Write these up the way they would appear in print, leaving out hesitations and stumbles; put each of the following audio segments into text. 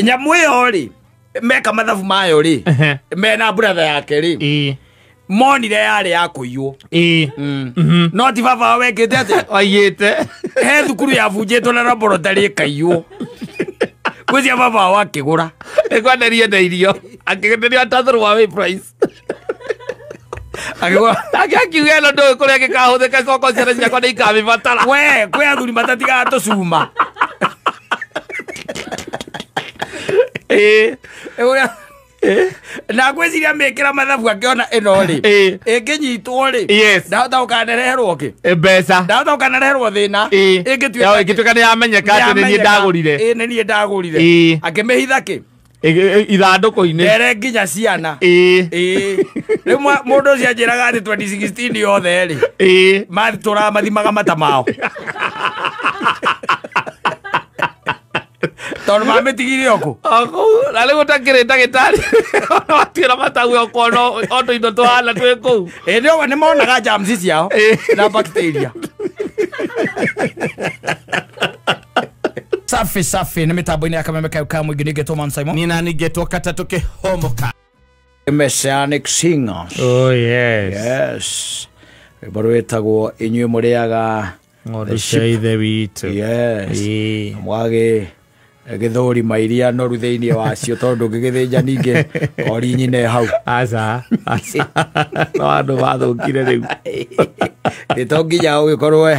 Nyamũ ĩyo rĩ meka mathabu mayo rĩ mena brother yake rĩ monire yarĩ ya kũiywo. No ti baba wekĩte atĩa? Waiyĩte. He thukuru yabunjĩtwo na laboratory ĩkaiywo. Gwĩcia baba wao akĩgũra. Nĩkwenderio na irio. Akĩenderio at throwaway price. Akĩgũra. Nake akiuga ĩno ndũĩ kũrĩa gĩkahũthĩka coka ciana ciakwa nĩ ikamĩbatara. We kwĩ athuri matatigaga tũcuma. Na ngwĩciria mĩkĩra mathabu akĩona ĩno rĩ ĩngĩnyitwo rĩ ndahota gũkanereherwo kĩ mbeca ndahota gũkanereherwo thĩna ĩngĩtuĩka nĩ yamenyeka atĩ nĩ niĩ ndagũrire. Nĩ niĩ ndagũrire. Akĩmĩhitha kĩ ithandũkũ-inĩ ndere nginya ciana. Rĩu mũndũ ũcio anjĩraga atĩ 2016 yothe rĩ matũraga mathimaga mata mao tondũ mamĩtigire o kũ. Na rĩu ũtakĩrĩ ndagĩtarĩ watuĩra mataguo ũkona o tũindo tũhana twĩ kũu. Nĩ monaga germs ciao na bacteria. Safi safi nĩ mĩtambo-inĩ ya Kameme kau ka mũingĩ nĩngetwo Man Simon. Nina nĩngetwo Katatũ Kĩhomoka. Messianic Singers. Oh yes. Yes. Rwĩmbo rwĩtagwo inyuĩ mũrĩaga ng'ondu cia ithe witũ. Yes. Mwagĩ gĩthũri mairia noru thĩinĩ wacio tondũ ndũngĩgĩthĩnja ningĩ ori nyine hau. Aca aca. No andũ mathũkire rĩu. Nĩ to nginya ũgĩkorwo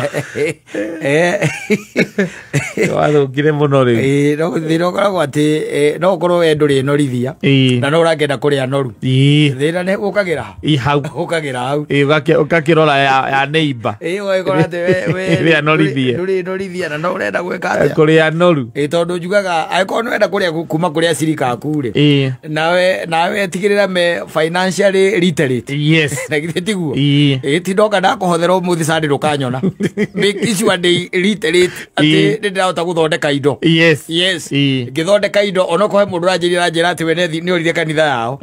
wathũkire mũno rĩu. No thĩna ũkoragwo atĩ no ũkorwo we ndũrĩ norithia na no ũrakĩenda kũrĩa noru. Thĩna nĩ ũkagĩra hau. Ũkagĩra hau. Ũgakĩrora ya neighbor. Ũgagĩkora atĩ we ĩrĩa norithie. Ndũrĩ norithia na no ũrenda gwĩka atĩa? Kũrĩa noru. Tondũ njugaga angĩkorwo nĩ ũrenda kũrĩa kuma kũrĩa acirika aku rĩ nawe tigĩrĩra me financially literate. Yes. Na githĩ tiguo? Ti ndoka ndakũhothera ũmũthĩ Sunday ndũkanyona. Make sure ndĩ literate atĩ nĩ ndĩrahota gũthondeka indo. Yes. Yes. Ngĩthondeka indo onokorwo he mũndũ ũranjĩrire aranjĩra atĩ we nĩ orire kanitha yao.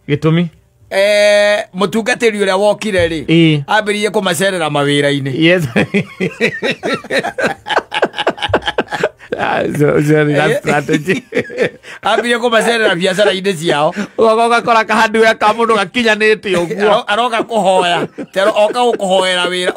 Gĩtũmi? Mũtungatĩri ũrĩa wokire rĩ ambĩrĩirie kũmacerera mawĩra-inĩ. Yes. Strategy. Ambĩrĩirie kũmacerera biacara-inĩ ciao. Ũgoka ũgakora kahandu ka mũndũ gakinyanĩte ũguo. Aroka kũhoya. Oka gũkũhoera wĩra.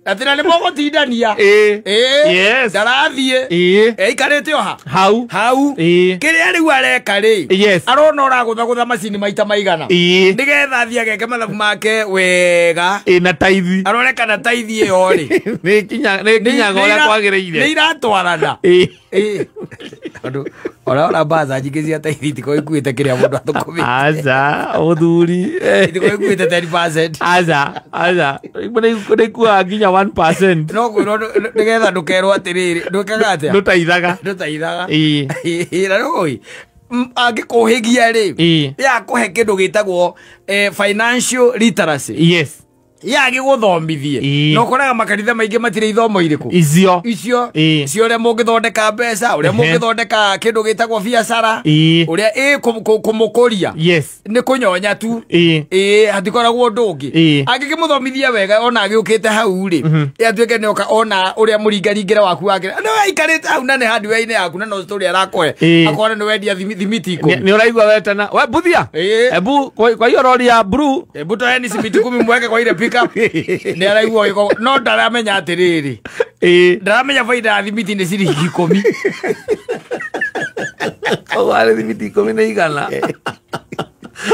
Atĩ na nĩ mũgũtindania. Yes. Ndarathiĩ. Eikarĩte o ha? Hau. Hau. Kĩrĩa rĩu areka rĩ. Yes. Arona ũragũthagũtha macini maita maigana. Nĩgetha athiĩ ageke mathabu make wega. Na taithi. Arore kana taithi ĩyo rĩ. Nĩ kinyaga ũrĩa kwagĩrĩire. Nĩ iratwarana. Tondũ ora mbaca nyingĩ cia taithi itikoragwo ikuĩte kĩrĩa mũndũ athũkũmĩte. Aca ũthuri. Itikoragwo ikuĩte 10%. Aca aca. Nĩ ikuaga nginya 1%. No kwĩrwo nĩgetha ndũkerwo atĩrĩrĩ ndwĩkaga atĩa? Ndũtaithaga. Ndũtaithaga. Na rĩu angĩkũhĩgia rĩ yakũhe kĩndũ gĩtagwo financial literacy. Yes. Yagĩgũthomithie. Na ũkoraga makanitha maingĩ matirĩ ithomo irĩkũ? Icio. Icio. Icio ũrĩa mũngĩthondeka mbeca, ũrĩa mũngĩthondeka kĩndũ gĩtagwo biacara, ũrĩa kũmũkũria. Yes. Nĩ kũnyonya tu. Hatikoragwo ũndũ ũngĩ. Angĩkĩmũthomithia wega ona agĩũkĩte hau rĩ, atuĩke nĩ oka ona ũrĩa mũringaringĩre waku wake. No aikarĩte hau na nĩ hardware-inĩ yaku na no story arakũhe. Akona nĩ wendia thimiti ikũmi. Nĩ ũraigua wetana. We Mbuthia. Ebu kwa hiyo rori ya blue. Ebu toeni simiti 10 mweke kwa ile pick up. Nĩ araigua gĩko no ndaramenya atĩrĩrĩ. Ndaramenya baida ya thimiti nĩ ciringi 10. Warĩ thimiti 10 na igana.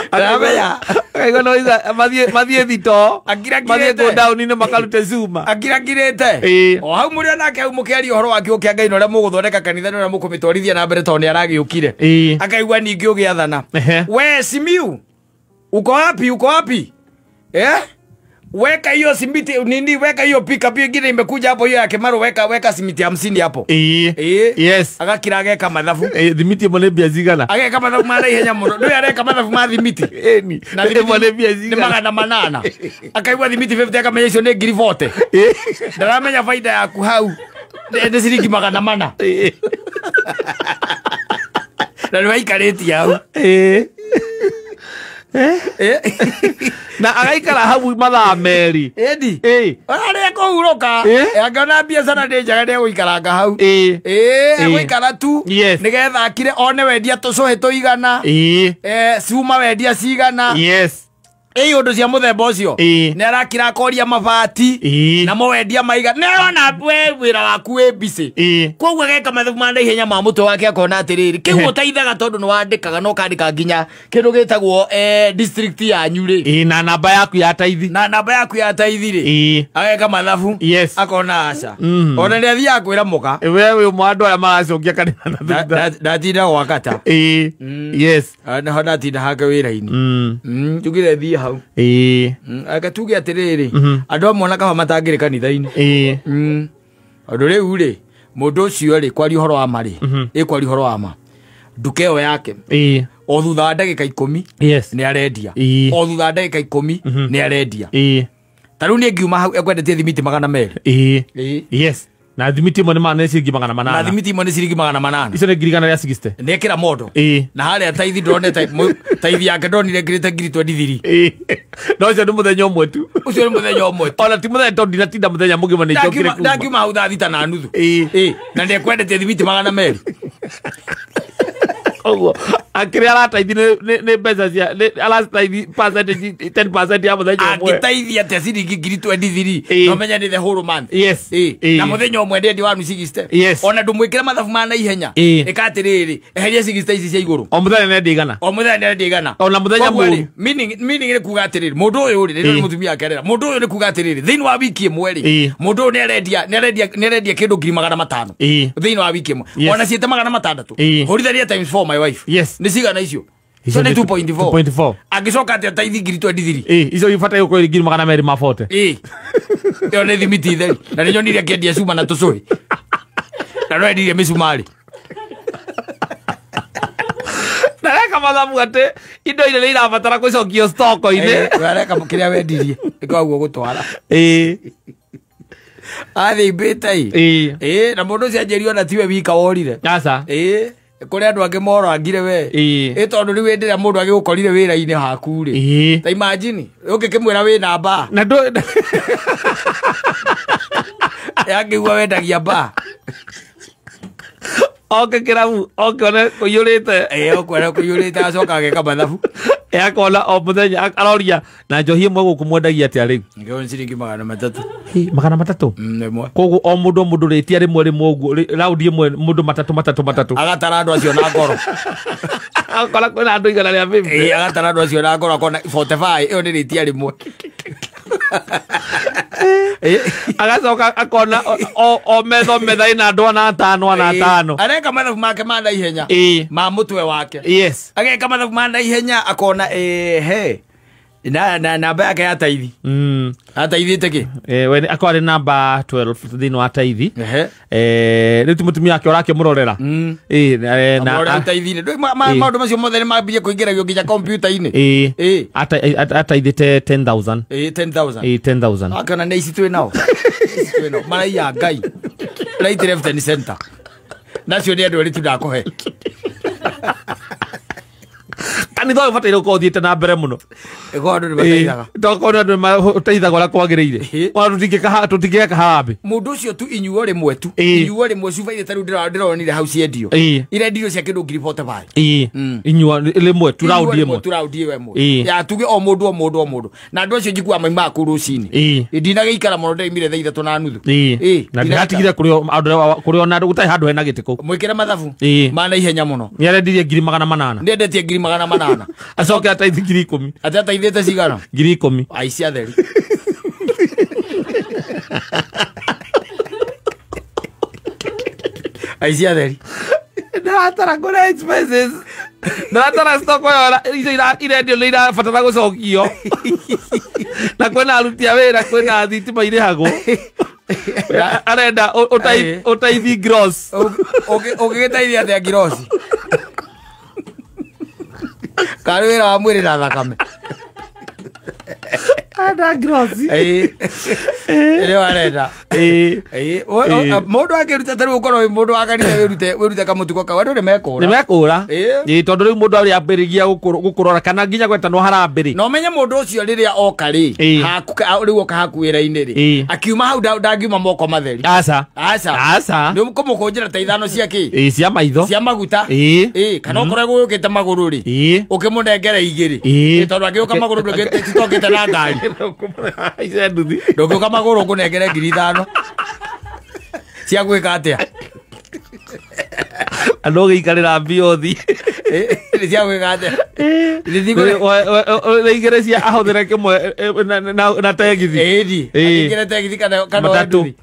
Ndaramenya. Akaigua no iga mathiĩ thito. Mathiĩ go down-inĩ makarute cuma. Akirakirĩte. O hau mũrĩ onake hau mũkĩaria ũhoro wa kiugo kĩa Ngai na ũrĩa mũgũthondeka kanitha na ũrĩa mũkũmĩtwarithia na mbere tondũ nĩ aragĩũkire. Akaigua ningĩ ũgĩathana. We Simiu, uko wapi? Uko wapi? Weka hiyo simiti nini, weka hiyo pick up ingine imekuja hapo hiyo ya Kemaru, weka simiti 50 hapo. Yes. Agakira ageka mathabu. Thimiti ĩmwe nĩ mbia cigana? Ageka mathabu ma naihenya mũno. Ndũĩ areka mathabu ma thimiti. Na thimiti ĩmwe nĩ mbia cigana? Nĩ 800. Akaigua thimiti 50 akamenya icio nĩ ngiri 40. Ndaramenya faida yaku hau. Nĩ ciringi 400. Na nĩ waikarĩtie hau. Na agaikara hau mathaa meri. Edi. Arĩa kũhurũka. Angĩona biacara nĩ njega nĩ egũikaranga hau. Egũikara tu. Nĩgetha akire one wendia tũcũhĩ tũigana. Cuma wendia cigana. Yes. Ũndũ cia mũthemba ũcio. Nĩ arakira akoria mabati. Namo wendia maiga. Nĩ arona we wĩra waku wĩ busy. Koguo ageka mathabu ma naihenya ma mũtwe wake akona atĩrĩrĩ. Kĩu ũteithaga tondũ nĩ wandĩkaga na ũkandĩka nginya kĩndũ gĩtagwo district yanyu rĩ. Na namba yaku ya taithi. Na namba yaku ya taithi rĩ. Ageka mathabu. Yes. Akona aca. Ona nĩ athiaga kwĩra mũka. We wĩ ũmwe wa andũ arĩa maracokia kanitha na thutha. Ndatinda gwakata. Yes. Naho ndatinda hake wĩra-inĩ. Njugire thiĩ hau. Aka tuge atĩrĩrĩ andũ amwe ona kaba matangĩrĩ kanitha-inĩ. Andũ rĩu rĩ mũndũ ũcio rĩ kwaria ũhoro wa ma rĩ ĩ kwaria ũhoro wa ma nduka ĩyo yake o thutha wa ndagĩka 10 nĩ arendia. O thutha wa ndagĩka 10 nĩ arendia. Ta rĩu niĩ ngiuma hau ekwendetie thimiti 200. Yes. Na thimiti imwe nĩ ciringi 800. Na thimiti imwe nĩ ciringi 800. Icio nĩ 160. Nĩ ekĩra mondo. Na harĩa taithi ndonete taithi yake ndonire ngirĩte 23. No ũcio nĩ mũthenya ũmwe tu. Ũcio nĩ mũthenya ũmwe tu. Ona ti mũthenya tondũ ndinatinda mũthenya mũgima nĩ njokire kuma. Ndakiuma hau thaa 6:30. Na nĩ ekwendetie thimiti 200. Koguo akĩrĩa arataithi nĩ mbeca cia arataithi percentage 10% ya mũthenya ũmwe. Angĩteithia atĩa ciringi 23 no menya nĩ the whole month. Yes. Na mũthenya ũmwe ndendi wa 60. Yes. Ona ndũmwĩkĩre mathabu ma naihenya. Ĩka atĩrĩrĩ eheria 60 ici cia igũrũ. O mũthenya nĩ igana. O mũthenya nĩ igana. Ona mũthenya mũru. Meaning nĩ kuga atĩrĩrĩ mũndũ ũyũ rĩ nĩ mũtumia akerera. Mũndũ ũyũ nĩ kuga atĩrĩrĩ thĩinĩ wa wiki ĩmwe rĩ mũndũ ũyũ nĩ arendia kĩndũ 500,000 thĩinĩ wa wiki ĩmwe. Ona ciĩte 600. Hũrithania times 4 my wife. Yes. Nĩ cigana icio? Icio nĩ 2.4. Angĩcoka atĩa taithi 23. Icio ibataire gũkorwo irĩ 240. Ĩyo nĩ thimiti theri. Na nĩ nyonire akĩendia cuma na tũcũhĩ. Na no endirie mĩcumarĩ. Ndareka mathabu atĩ indo iria nĩ irabatara gũcokio stoko-inĩ. Areka kĩrĩa wendirie ĩkoragwo gũtwara. Athimbĩte ĩ. Na mũndũ ũcio anjĩrire ona tiwe wika worire. Aca. Kũrĩ andũ angĩ morangire we. Ĩ tondũ rĩu hĩndĩ ĩrĩa mũndũ agĩgũkorire wĩra-inĩ haku rĩ. Ta imagine ũngĩkĩmwĩra wĩna mbaa. Na ndũ angĩigua wendagia mbaa. Oke kĩrabu oke one kũiyũrĩte. Oke kũiyũrĩte acoka ageka mathabu. Akona o mũthenya aroria na njohi ĩmwe gũkũ mwendagia atĩa rĩu? Ngĩona ciringi 300. 300? Ĩmwe. Koguo o mũndũ rĩtia rĩmwe rĩmwe ũguo raundi ĩmwe mũndũ matatũ matatũ matatũ. Agatara andũ acio na ngoro. Akora kwĩna andũ 150. Agatara andũ acio na ngoro akona 45 ĩyo nĩ rĩtia rĩmwe. Agacoka akona o metho metha ĩna andũ ana atano ana atano. Areka mathabu make ma naihenya ma mũtwe wake. Yes. Ageka mathabu ma naihenya akona he na namba yake ya taithi. Ataithite kĩ? We akorwo arĩ namba 12 thĩinĩ wa taithi. Rĩu ti mũtumia wake ũrakĩmũrorera. Na taithi-inĩ. Maũndũ macio mothe nĩ mambie kũingĩragio nginya kompiuta-inĩ. Ataithĩte 10,000. 10,000. 10,000. Akona nĩ ici twĩ nao. Ici twĩ nao. Maraiya Ngai. Right, left and center. Nacio nĩ andũ erĩ tu ndakũhe. Kanitha ũyũ ũbataire gũkorwo ũthiĩte na mbere mũno. Ĩkorwo andũ nĩmateithaga. Tokorwo andũ nĩmateithaga ũrĩa kwagĩrĩire. Ona tũtingĩka harambee. Mũndũ ũcio tu inyuo rĩmwe tu. Inyuo rĩmwe cuba iria ta rĩu ndĩronire hau ciendio. Irendirio cia kĩndũ 45,000. Inyuo rĩmwe tu raundi ĩmwe. Tu raundi ĩmwe. Ya tuge o mũndũ o mũndũ o mũndũ. Na andũ acio njiguaga maimaga kũu rũcinĩ. Ndinagĩikara mũno ndaimire thaa 3:30. Na ndĩratigire kũrĩ ona andũ gũtarĩ handũ hena gĩtĩ kũu. Mwĩkĩre mathabu ma naihenya mũno. Nĩarendirie 800. Nĩendetie 800. Acoke ataithi 10,000. Ati ataithĩte cigana? 10,000. Aici atheri. Aici atheri. Ndĩratara kũrĩa expenses. Ndĩratara stock ĩyo icio irendio nĩ irabatara gũcokio. Na kwĩna aruti a wĩra kwĩna thitima irĩhagwo. Arenda ũtaithi gross. Ũngĩgĩteithia atĩa gross? Karĩ wĩra wa mwĩrĩ na thakame. Ada gross. Ĩrĩa arenda. Mũndũ akĩruta ta rĩu ũkorwo mũndũ wa kanitha wĩrute kamũtugo kau andũ nĩmekũra. Nĩmekũra. Tondũ rĩu mũndũ arĩa ambĩrĩria gũkũrora kana nginya gwetanwo harambĩrĩ. Na ũmenye mũndũ ũcio rĩrĩa oka rĩ, rĩu oka haku wĩra-inĩ rĩ, akiuma hau ndangiuma moko matheri. Aca. Aca. Aca. Nĩ ũkũmũkũnjĩra ta ithano cia kĩ? Cia maitho. Cia maguta. Kana okorwo egũgĩũkĩte magũrũ rĩ, ũkĩmũnengere igĩrĩ. Tondũ angĩũka magũrũ ndũgĩtokĩte na ngari. Ndũngĩũka magũrũ ngũnengere 5,000. Cia gwĩka atĩa? Andũ gĩikarĩra mbiothi. Cia gwĩka atĩa? Igĩrĩ cia ahũthĩre kĩmwe na tegithi. Ĩni. Tegithi kana matatũ.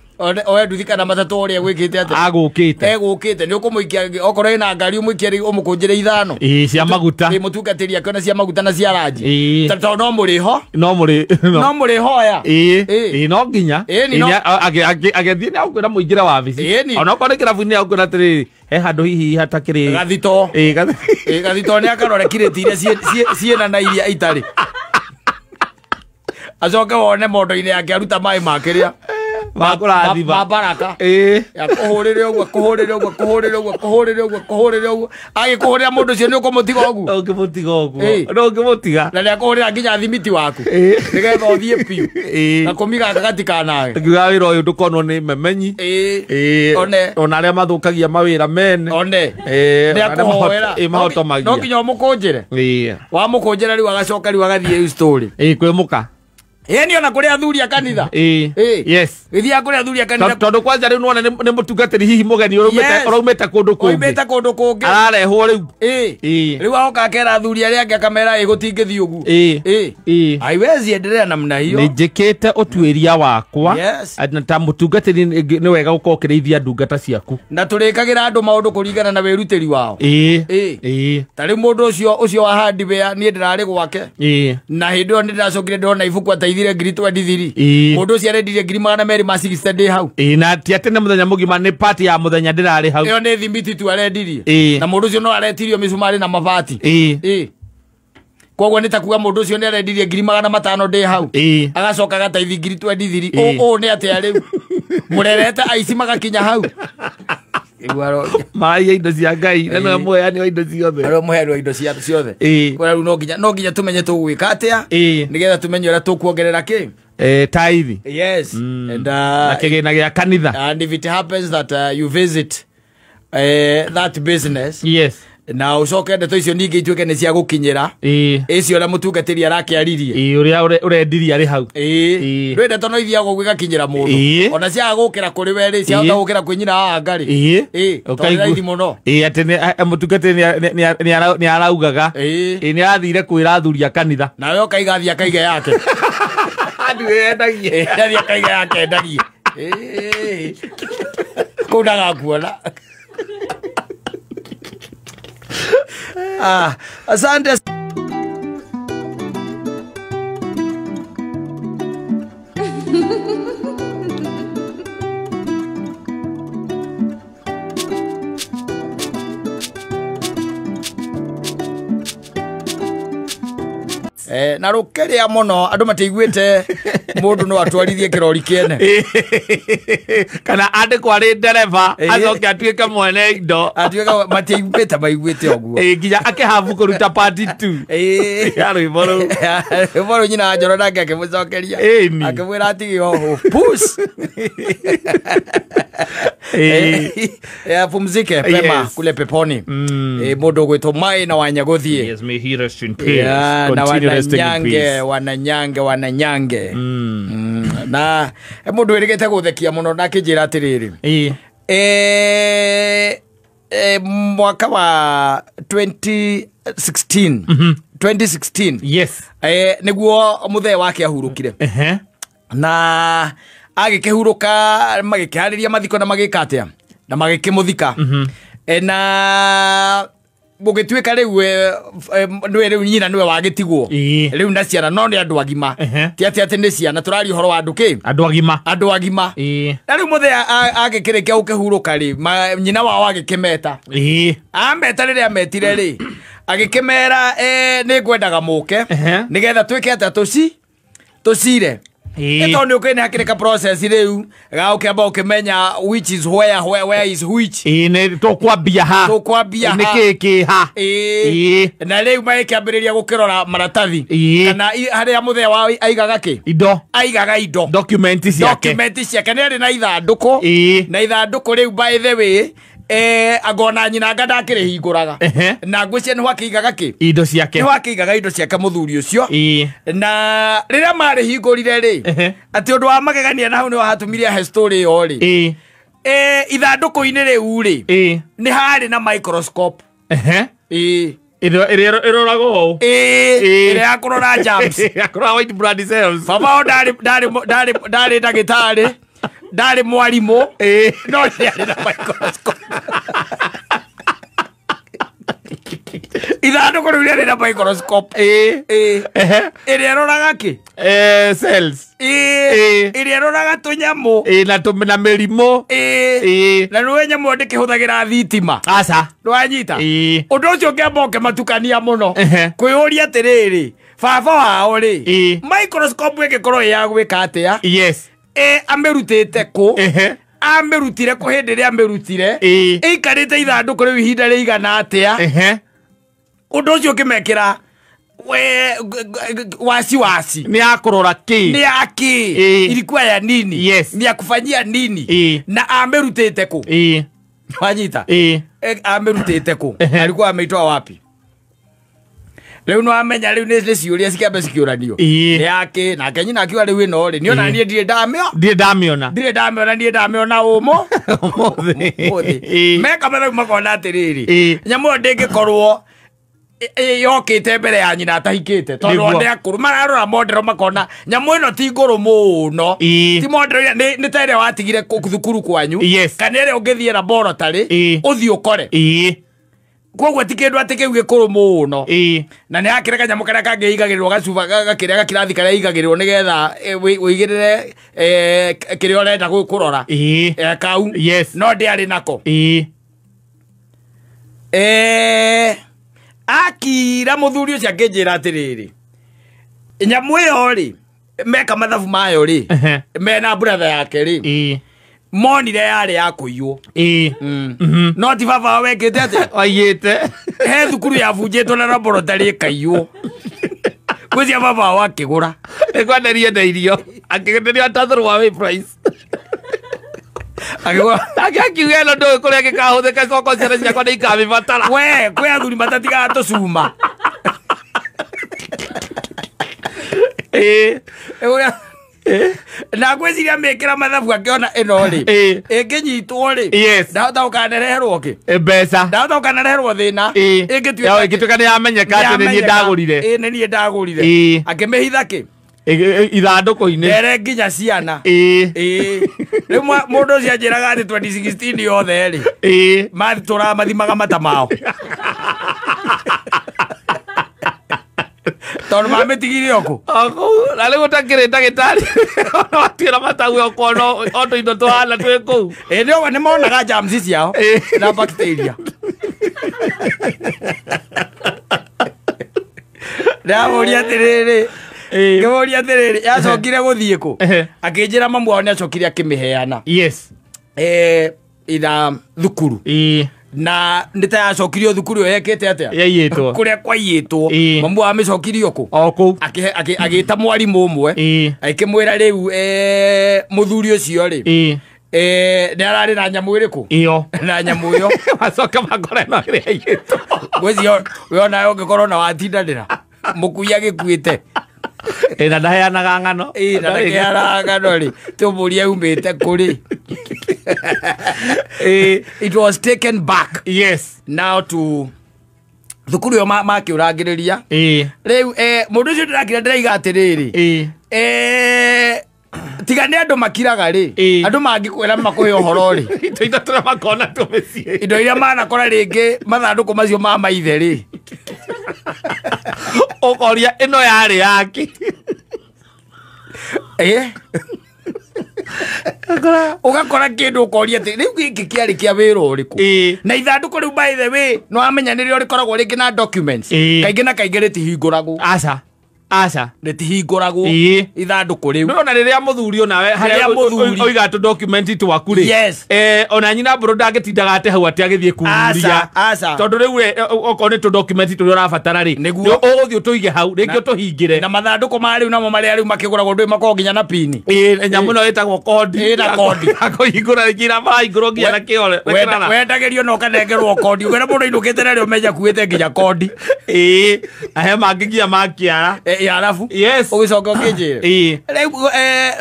Oe nduthi kana matatũ ũrĩa gwĩkĩte atĩa? Agũkĩte. Egũkĩte nĩ ũkũmũikia okorwo ĩna ngari ũmũikie ũmũkũnjĩre 5. Cia maguta. Mũtungatĩri akĩona cia maguta na cia ranji. Tondũ no mũrĩ ho. No mũrĩ. No mũrĩ hoya. No nginya. Agĩthiĩ nĩ agũkwĩra mũingĩre wabici. Ona okorwo nĩ kĩrabu-inĩ agũkwĩra atĩrĩrĩ, he handũ hihi hatakĩrĩ. Gathito. Gathito nĩ akarore kirĩti iria ciĩna na iria itarĩ. Acoke wone mondo-inĩ yake aruta maĩ ma kĩrĩa. Makũrathima. Baraka. Ya kũhũrĩre ũguo kũhũrĩre ũguo kũhũrĩre ũguo kũhũrĩre ũguo kũhũrĩre ũguo. Agĩkũhũrĩra mũndũ ũcio nĩ ũkũmũtiga ũguo. Ũngĩmũtiga ũguo. No ũngĩmũtiga. Na nĩ akũhũrĩra nginya thimiti waku. Nĩgetha ũthiĩ biũ. Na kũmi gaka gatikanage. Ngiuga wĩra ũyũ ndũkonwo nĩ memenyi. One. Ona arĩa mathũkagia mawĩra mene. One. Nĩ akũhoera. Mahotomagia. No nginya ũmũkũnjĩre. Wamũkũnjĩra rĩu agacoka rĩu agathiĩ story. Kwĩmũka. Ĩni ona kũrĩ athuri a kanitha. Yes. Gĩthiaga kũrĩ athuri a kanitha. Tondũ kwanja rĩu nĩwona nĩ mũtungatĩri hihi mũgeni ũraumĩte kũndũ kũngĩ. Oimĩte kũndũ kũngĩ. Ararehwo rĩu. Rĩu agoka akera athuri arĩa angĩ akamera gũtingĩthiĩ ũguo. Haiwezi endelea namna hiyo. Nĩ njĩkĩte ũtuĩria wakwa. Ta mũtungatĩri nĩ wega gũkorwo ũkĩrĩithia ndungata ciaku. Na tũrĩkagĩra andũ maũndũ kũringana na wĩrutĩri wao. Ta rĩu mũndũ ũcio wa hardware niĩ ndĩrarĩ gwake. Na hĩndĩ ĩyo nĩndĩracokire ndĩrona ibuku ateithire 23. Mũndũ ũcio arendirie 260 ndĩ hau. Na ti atĩ nĩ mũthenya mũgima nĩ party ya mũthenya ndĩrarĩ hau. Ĩyo nĩ thimiti tu arendirie. Na mũndũ ũcio no aretirio mĩcumarĩ na mabati. Koguo nĩ ta kuga mũndũ ũcio nĩ arendirie 500 ndĩ hau. Agacoka agataithi 23. Ũũ nĩ atĩa rĩu? Mũrerete aici magakinya hau. Maraia indo cia Ngai na nĩwe mũheani wa indo ciothe. Arĩa mũheani wa indo ciothe. Kwa rĩu no nginya tũmenye tũgwĩka atĩa nĩgetha tũmenye ũrĩa tũkuongerera kĩ. Tithe. Yes. And na kĩgĩna gĩa kanitha. And if it happens that you visit that business. Yes. Na ucoke ndeto icio ningĩ ituĩke nĩ cia gũkinyĩra. Icio ũrĩa mũtungatĩri arakĩaririe. Ũrĩa ũrendirie arĩ hau. Ndũĩ ndeto no ithiaga ũguo igakinyĩra mũndũ. Ona ciaga gũkĩra kũrĩ we rĩ, ciahota gũkĩra kwĩ nyina wa anga rĩ. Tondũ nĩ raithi mũno. Atĩ mũtungatĩri nĩ araugaga. Nĩ arathire kwĩra athuri a kanitha. Nawe ũkaiga athiĩ akaiga yake. Athiĩ endagie. Athiĩ akaiga yake endagie. Kũu ndagakuona. Asante. Na rũkĩrĩa mũno andũ matiiguĩte mũndũ no atwarithie kĩrori kĩene. Kana andĩkwo arĩ ndereba acoke atuĩke mwene indo. Atuĩke matiiguĩte maiguĩte ũguo. Nginya akĩhabu kũruta part 2. Ya rwĩmbo rũu. Rwĩmbo rũu nyina wa Njoro nake akĩmũcokeria. Akĩmwĩra atige hoho. Push. Apumzike pema kule peponi. Mũndũ ũgwĩtwo Maina wa Nyaguthie. Yes, may he rest in peace. Na wananyange wananyange. Na mũndũ wĩrĩgĩte gũthekia mũno na akĩnjĩra atĩrĩrĩ. Mwaka wa 2016. 2016. Yes. Nĩguo mũthee wake ahurũkire. Na agĩkĩhurũka magĩkĩharĩria mathiko na magĩka atĩa? Na magĩkĩmũthika. Na gũgĩtuĩka rĩu nĩwe rĩu nyina nĩwe wagĩtigwo. Rĩu na ciana no nĩ andũ agima. Ti atĩ atĩ nĩ ciana tũraria ũhoro wa andũ kĩ? Andũ agima. Andũ agima. Na rĩu mũthee agĩkĩrĩkia gũkĩhurũka rĩ, nyina wao agĩkĩmeta. Ameta rĩrĩa ametire rĩ, agĩkĩmera nĩ ngwendaga mũke nĩgetha twĩke atĩa Tũcire. Ĩto nĩ ũkĩne hakĩrĩ ka process rĩu ga ũkĩamba ũkĩmenya which is where is which. Nĩ tũkwambia ha. Tũkwambia ha. Nĩ kĩ kĩ ha. Na rĩu magĩkĩambĩrĩria gũkĩrora maratathi. Kana harĩa mũthee wao aigaga kĩ? Indo. Aigaga indo. Document ciake. Document ciake nĩ arĩ na ithandũkũ. Na ithandũkũ rĩu by the way agona nyina anga ndakĩrĩhingũraga. Na ngwĩciria nĩho akĩigaga kĩ? Indo ciake. Nĩho akĩigaga indo ciake mũthuri ũcio. Na rĩrĩa marĩhingũrire rĩ, atĩ ũndũ wa magegania na hau nĩho hatũmire ahe story ĩyo rĩ. Ithandũkũ-inĩ rĩu rĩ, nĩ harĩ na microscope. Ĩroragwo ũũ. Ĩrĩa ya kũrora germs. Ya kũrora white blood cells. Baba wao ndarĩ ndagĩtarĩ. Ndarĩ mwarimũ. No nĩ na microscope. Ithandũkũ rĩu rĩarĩ na microscope. Ĩrĩa ĩroraga kĩ? Cells. Ĩrĩa ĩroraga tũnyamũ. Na mĩrimũ. Na nĩwe nyamũ ndĩkĩhũthagĩra thitima. Aca. Nĩwanyita? Ũndũ ũcio ũkĩamba ũkĩmatukania mũno. Kwĩyũria atĩrĩrĩ, baba wao rĩ, microscope ĩngĩkorwo ĩ ya gwĩka atĩa? Yes. Amĩrutĩte kũ? Amĩrutire kũ hĩndĩ ĩrĩa amĩrutire? Ĩikarĩte ithandũkũ rĩu ihinda rĩigana atĩa? Ũndũ ũcio ũkĩmekĩra wasiwasi. Nĩ ya kũrora kĩ? Nĩ ya kĩ? Ilikuwa ya nini? Yes. Ni ya kufanyia nini? Na amĩrutĩte kũ? Wanyita? Amĩrutĩte kũ? Alikuwa ameitoa wapi? Rĩu no amenya rĩu nĩ ciũria cikĩambe cikĩũranio. Nĩ yake nake nyina akiuga rĩu ĩno rĩ, niona niĩ ndirĩ ndamĩo. Ndirĩ ndamĩona. Ndirĩ ndamĩona niĩ ndamĩona ũmũthĩ. Meka mathabu makona atĩrĩrĩ, nyamũ ĩyo ndĩngĩkorwo yokĩte mbere ya nyina atahikĩte tondũ nĩ akũrũ mararora modero makona nyamũ ĩno ti ngũrũ mũno. Ti modero nĩ ta ĩrĩa watigire thukuru kwanyu kana ĩrĩa ũngĩthiĩ laboratory ũthiĩ ũkore. Koguo ti kĩndũ atĩ kĩu gĩkũrũ mũno. Na nĩ hakĩrĩ kanyamũ karĩa kangĩ igagĩrĩrwo gacuba gakĩrĩa gakirathi karĩa igagĩrĩrwo nĩgetha wĩigĩrĩre kĩrĩa ũrenda kũrora. Kau. No ndĩarĩ nako. Akira mũthuri ũcio akĩnjĩra atĩrĩrĩ, nyamũ ĩyo rĩ, meka mathabu mayo rĩ, mena brother yake rĩ, monire yarĩ ya kũiywo. No ti baba wekĩte atĩa? Waiyĩte. He thukuru yabunjĩtwo na laboratory ĩkaiywo. Gwĩcia baba wao akĩgũra. Nĩkwenderio na irio. Akĩenderio at throwaway price. Akĩgũra. Nake akiuga ĩno ndũĩ kũrĩa gĩkahũthĩka coko ciana ciakwa nĩ ikamĩbatara. We, kwĩ athuri matatigaga tũcuma. Na ngwĩciria mĩkĩra mathabu akĩona ĩno rĩ, ĩngĩnyitwo rĩ, ndahota gũkanereherwo kĩ? Mbeca. Ndahota gũkanereherwo thĩna. Ĩngĩtuĩka nĩ yamenyeka atĩ nĩ niĩ ndagũrire. Nĩ niĩ ndagũrire. Akĩmĩhitha kĩ? Ithandũkũ-inĩ. Ndere nginya ciana. Rĩu mũndũ ũcio anjĩraga atĩ 2016 yothe rĩ, matũraga mathimaga mata mao. Tondũ mamĩtigire o kũ? O kũu. Na rĩu ũtakĩrĩ ndagĩtarĩ. Watuĩra mataguo ũkona o tũindo tũhana twĩ kũu. Nĩ monaga germs ciao na bacteria. Ndamũria atĩrĩrĩ, ngĩmũria atĩrĩrĩ, yacokire gũthiĩ kũ? Akĩnjĩra mamu wao nĩacokire akĩmĩheana. Yes. Ina thukuru. Na nĩ ta yacokirio thukuru ĩyo yekĩte atĩa? Yaiyĩtwo. Kũrĩa kwaiyĩtwo. Mamu wao amĩcokirio kũ? O kũu. Agĩta mwarimũ ũmwe. Akĩmwĩra rĩu mũthuri ũcio rĩ, nĩ ararĩ na nyamũ ĩrĩkũ? Ĩyo. Na nyamũ ĩyo. Macoka makora ĩno ĩrĩa yaiyĩtwo. Ngwĩciria we onawe ũngĩkorwo na watindanĩra mũkui agĩkuĩte. Na ndaheanaga ng'ano. Na ndaheanaga ng'ano rĩ, tũmũrie aumĩte kũrĩ. It was taken back. Yes. Now to thukuru ĩyo makĩũrangĩrĩria. Rĩu mũndũ ũcio ndĩrakira ndĩraiga atĩrĩrĩ. Tiga nĩ andũ makiraga rĩ, andũ mangĩkwĩra makũhe ũhoro rĩ, indo iria tũrĩa makona tũmĩciĩ, indo iria manakora rĩngĩ mathandũkũ macio ma maithe rĩ, ũkoria ĩno yarĩ yake. Ũgakora kĩndũ ũkoria atĩ rĩu gĩkĩ kĩarĩ kĩa wĩra ũrĩkũ? Na ithandũkũ rĩu by the way no amenya nĩrĩo rĩkoragwo rĩngĩ na documents. Kaingĩ na kaingĩ rĩtihingũragwo. Aca. Aca. Rĩtihingũragwo Ĩĩ. ithandũkũ rĩu. Nĩũrona rĩrĩa mũthuri onawe Rĩrĩa mũthuri. oiga tũ document twaku rĩ. Yes. Ona nyina mbũrũ ndangĩtindaga ate hau atĩ agĩthiĩ kururia. Aca, aca. Tondũ rĩu okorwo nĩ tũ document tũrĩa ũrabatara rĩ. Nĩguo. Nĩ ũgũthiĩ ũtũige hau rĩngĩ ũtũhingĩre. Na mathandũkũ ma rĩu namo marĩa rĩu makĩgũragwo ndũĩ makoragwo nginya na pini. Ĩĩ, nyamũ ĩno ĩtagwo kondi. Ĩĩ, na kondi. Ya kũhingũra rĩngĩ ira marahingũrwo nginya na kĩore. Na kĩrara. Wendagĩrio na ũkanengerwo kondi ũkera mũndũ ainũkĩte narĩo menya kuĩte nginya kondi. Ĩĩ, na he mangĩ nginya ma kĩara. Ya arabu. Yes. Ũgĩcoka ũkĩnjĩre. Ĩĩ. Rĩu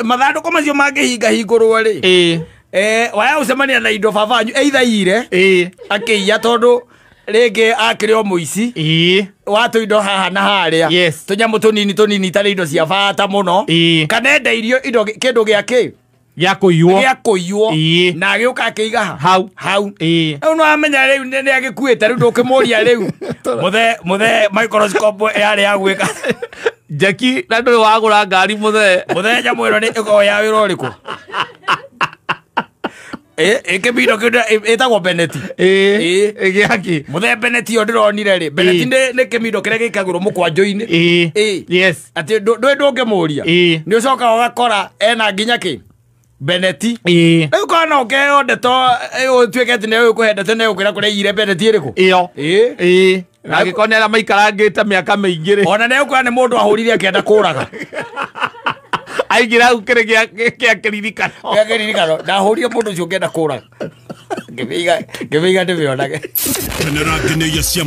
mathandũkũ macio mangĩhingahingũrwo rĩ. Ĩĩ. Waya gũcemania na indo baba wanyu either ire Ĩĩ. akĩiya tondũ rĩngĩ akĩrĩ o mũici. Ĩĩ. Watũ indo haha na harĩa. Yes. Tũnyamũ tũnini tũnini itarĩ indo cia bata mũno. Ĩĩ. Kana enda irio indo kĩndũ gĩa kĩ? Gĩa kũiywo. Gĩa kũiywo. Ĩĩ. Na agĩũka akĩiga ha? Hau. Hau. Ĩĩ. Rĩu nĩwamenya rĩu nĩ agĩkuĩte rĩu ndũkĩmũria rĩu. Mũthee microscope yarĩ ya gwĩka. Jackie na ndũrĩ wagũra ngari mũthee. Mũthee nyamũ ĩno nĩ ĩkoragwo ya wĩra ũrĩkũ? Ĩkĩmindo kĩu ĩtagwo Beneti. Ĩĩ. Gĩaki. Mũthee Beneti ĩyo ndĩronire rĩ. Beneti nĩ kĩmindo kĩrĩa gĩkagĩrwo mũkwanjũ-inĩ. Ĩĩ. Ĩĩ. Yes. Atĩ ndũĩ ndũngĩmũria. Ĩĩ. Nĩ ũcokaga ũgakora ena nginya kĩ? Beneti. Ĩĩ. Rĩu korwo no ũkeheo ndeto ũtuĩke atĩ nĩwe ũkũhe ndeto nĩ ũkwĩra kũrĩa ire Beneti ĩrĩkũ? Ĩyo. Ĩĩ. Ĩĩ. Na angĩkorwo nĩ arĩa maikarangĩte mĩaka mĩingĩ rĩ. Ona nĩ ũkwĩra nĩ mũndũ ahũrire akĩenda kũraga. Aingĩra hau kĩrĩ gĩa kĩririkano. Gĩa kĩririkano. Ndahũrire mũndũ ũcio ngĩenda kũraga. Ngĩmĩiga ndĩmĩonage. Kenera nginyagia cia